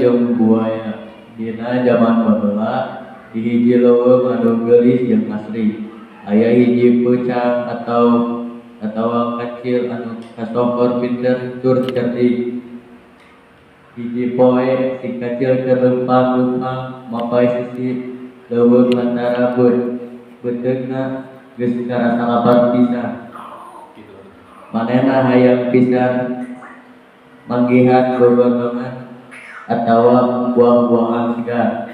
jeung buaya. Dina jaman baheula di hiji leuweung anu geulis jeung asri, aya hiji peucang atawa kancil anu kasohor pinter tur cerdik. Hiji poe si kancil keur leumpang-leumpang mapay sisi leuweung lantaran beuteungna geus karasa lapar pisan. Manehna hayang pisan manggihan gogondongan atawa buah-buahan segar.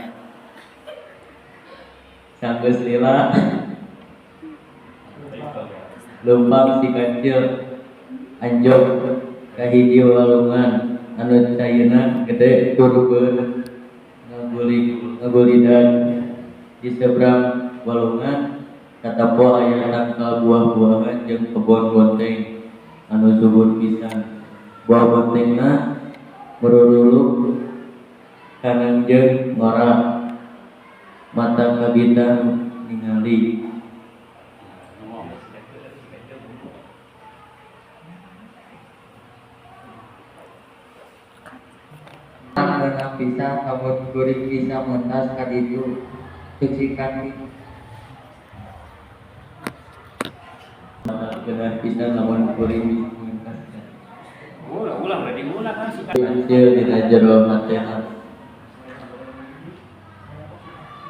Sanggeus lila leumpang si kancil anjog ka hiji walungan anu caina gede tur beureum ngagulidan. Di seberang walungan katapo aya tangkal buah-buahan jeung kebon bonteng anu subur pisan. Buah bontengna mururuluk kanan jeung ngora, mata kabita ningali. Ngeunah pisan lamun kuring bisa mentas ka ditu, ceuk si kancil. Mata ngeunah pisan lamun kuring bisa mentas ka kancil dina jero hatena.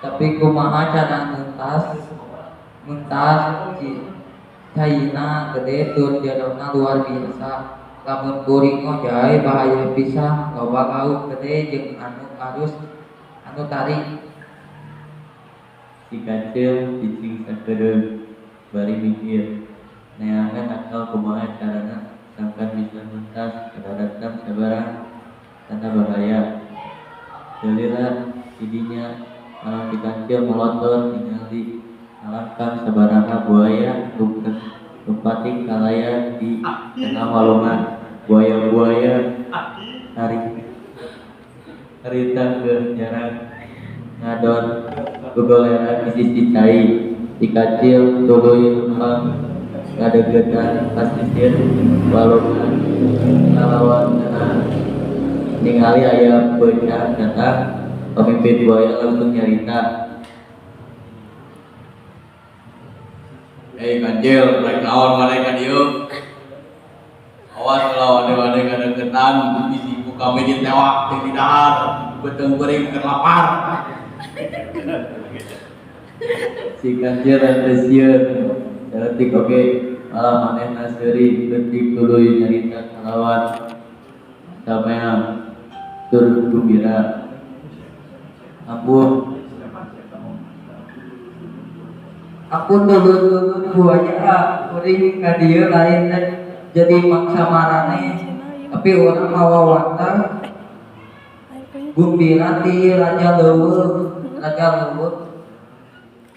Tapi kumaha cara mentas caina gede tur jerona luar biasa. Lamun kuring ngojay bahaya pisan, loba laut gede jeung anu arus anu tarik. Si kancil cicing sakedeung bari mikir, neangan akal kumaha carana sangkan bisa mentas ka daratan sabarang kana bahaya. Teu lila di dinya malah si kancil molotot ningali ngalangkang sabaraha buaya lumpating kalayan di tengah walungan. Buaya-buaya harita keur jarang ngadon gogoleran di sisi cai. Si kancil tuluy leumpang ngadeuketan pasisir walungan ngalawanna. Ningali aya peucang datang, pamimpin buaya langsung nyarita. Hei kancil, rek naon maneh ka dieu? Awas ulah wani-wani ngadeukeutan, bisi ku kami ditewak jeung didahar, beuteung kuring keur lapar. Si kancil teh sieun, saeutik oge malah manehna seuri leutik tuluy nyarita kalawan sameang tur gumbira. Ampun. Ampun dulur-dulur buaya, kuring ka dieu lain teh jadi mangsa maraneh, tapi urang mawa warta gumbira ti Raja Leuweung, Raja Leuweung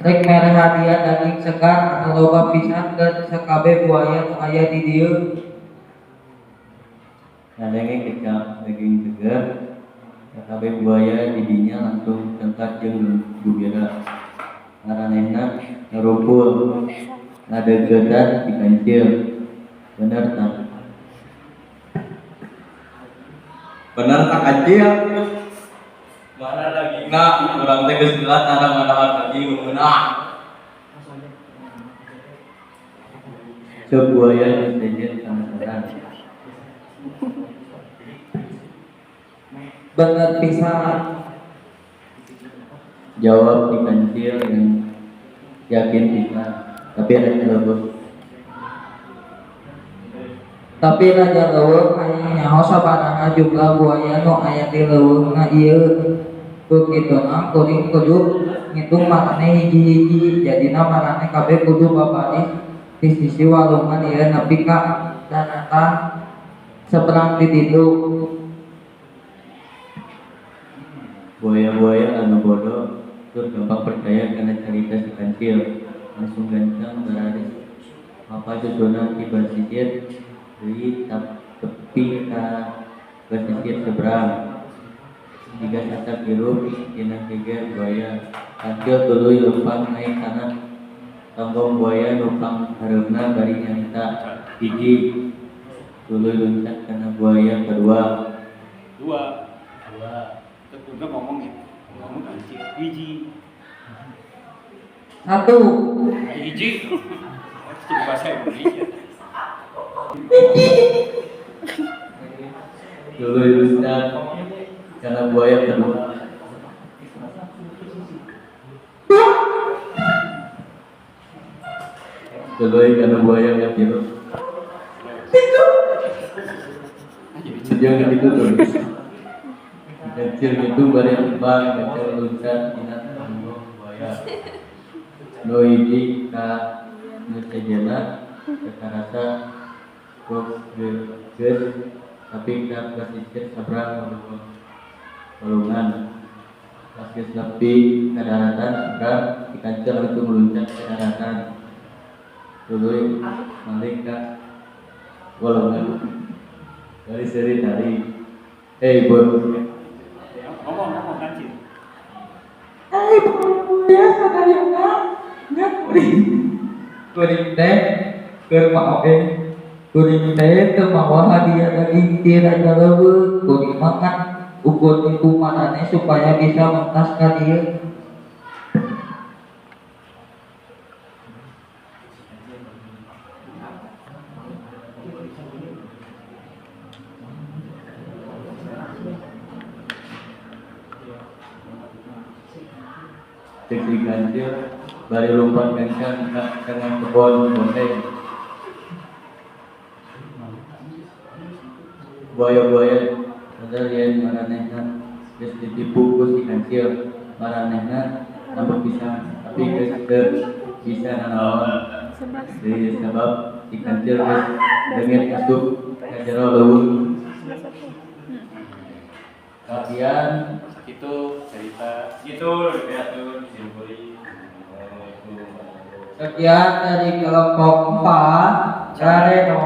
rek mere hadiah daging segar anu loba pisan keur sakabeh buaya nu aya di dieu. Ngadenge kecap daging segar, sakabeh buaya di dinya langsung cengkat jeung gumbira. Maranehna ngarumpul ngadeukeutan si kancil. Bener tak? Bener tak kancil? Mana dagingna? Urang teh geus jelas tara ngadahar daging nu meunah. Ceuk buaya nu sejen penasaran. Bener pisan. Jawab si kancil yang yakin pisan, tapi ada leuweuh. Tapi Raja Leuweung hayang nyaho sabaraha jumlah buaya nu aya di leuweungna ieu. Ku kituna kuring kudu ngitung maraneh hiji-hiji, jadina maraneh kabeh kudu babaris di sisi walungan ieu nepi ka daratan seberang di ditu. Buaya-buaya anu bodoh tur gampang percaya kana carita si kancil, langsung gancang bararis mapay susunan ti basisir deui tepi ka basisir seberang. Jiga sasak hirup dina geger buaya, kancil tuluy leumpang naek kana tonggong buaya nu panghareupna bari nyarita. Hiji, tuluy luncat kana buaya kadua. Dua. Terus ngomong gitu. Ngomong kancil hiji. Satu. Hiji. Itu bahasa Indonesia. Dulu Ustaz karena buaya kedua. Dulu karena buaya kecil. Jangan gitu tuh. Kecil gitu bari bang kecil loncat dina buaya. Nu hiji ka nu sejenna karasa geus tapi ka pesisir sabrang walungan. Pas geus nepi ka daratan sabrang si kancil langsung loncat ka daratan. Tuluy malik ka walungan. Dari seri tadi. Hei, boy. Ngomong kancil. Hei, buaya sadayana nya kuring. Kuring teh keur maoe. Kuring teh teu mawa hadiah daging ti raja leuweung. Kuring makan ukur nipu maraneh supaya bisa mentas ka dieu. Cek si kancil bari lompat kencang ka tengah kebon bonteng. Buaya-buaya padahal yen maranehna geus ditipu ku si kancil. Maranehna ngambek pisan tapi geus teu bisa nanaon. Di sebab si kancil geus leungit asup ka jero leuweung. Latihan itu cerita gitu ya tuh simpulin. Sekian dari kelompok 4 Gareno.